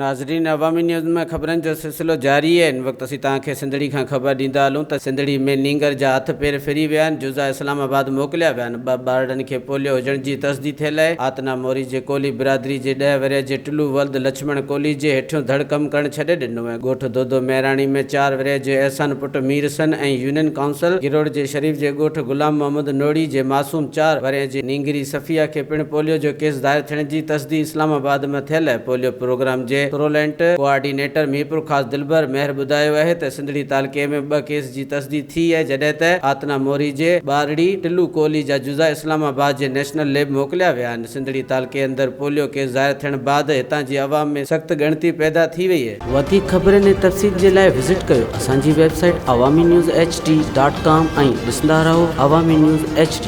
ناظرين عوامي نيوز ۾ خبرن جو سلسلو جاري آهي هن وقت اسين توهان کي سنڌڙي کان خبر ڏيندا هلون ته سنڌڙي ۾ نينگر جا هٿ پير ڦري ويا آهن جزا اسلام آباد موڪليا ويا آهن ٻه ٻارڙن کي پوليو هجڻ جي تصديق ٿيل آهي آتنا موري جي ڪولهي برادري جي ڏهه ورهيه جي ٽلو ولد لڇمڻ ڪولهي جي هيٺيون ڌڙ ڪم ڪرڻ ڇڏي ڏنو ۽ ڳوٺ دودو مهراڻي ۾ چار ورهيه جي احسان پٽ مير سن ۽ يونين ڪائونسل گروڙ جي شريف جي ڳوٺ غلام محمد نوڙي جي معصوم چار ورهين جي نينگري صفيه کي پڻ پوليو جو ڪيس ظاهر ٿيڻ جي تصديق اسلام آباد ۾ ٿيل پوليو پروگرام جي سرولينٽ ڪوآرڊينيٽر ميرپورخاص دلبر مهر ٻڌايو اهي ته سنڌڙي تعلقي ۾ ٻه ڪيس جي تصديق ٿي اهي جڏهن ته آتنا موري جي ٻارڙي ٽلو ڪولهي جا جزا اسلام آباد جي نيشنل ليب موڪليا ويا آهن سنڌڙي تعلقي اندر پوليو ڪيس ظاهر ٿيڻ بعد هتان جي عوام ۾ سخت ڳڻتي پيدا ٿي وئي اهي. وڌيڪ خبرن ۽ تفصيل جي لاء وزٽ ڪيو اسان جي website Awami news H D dot com ۽ ڏسندا رهو عوامي نيوز ايڇ ڊي.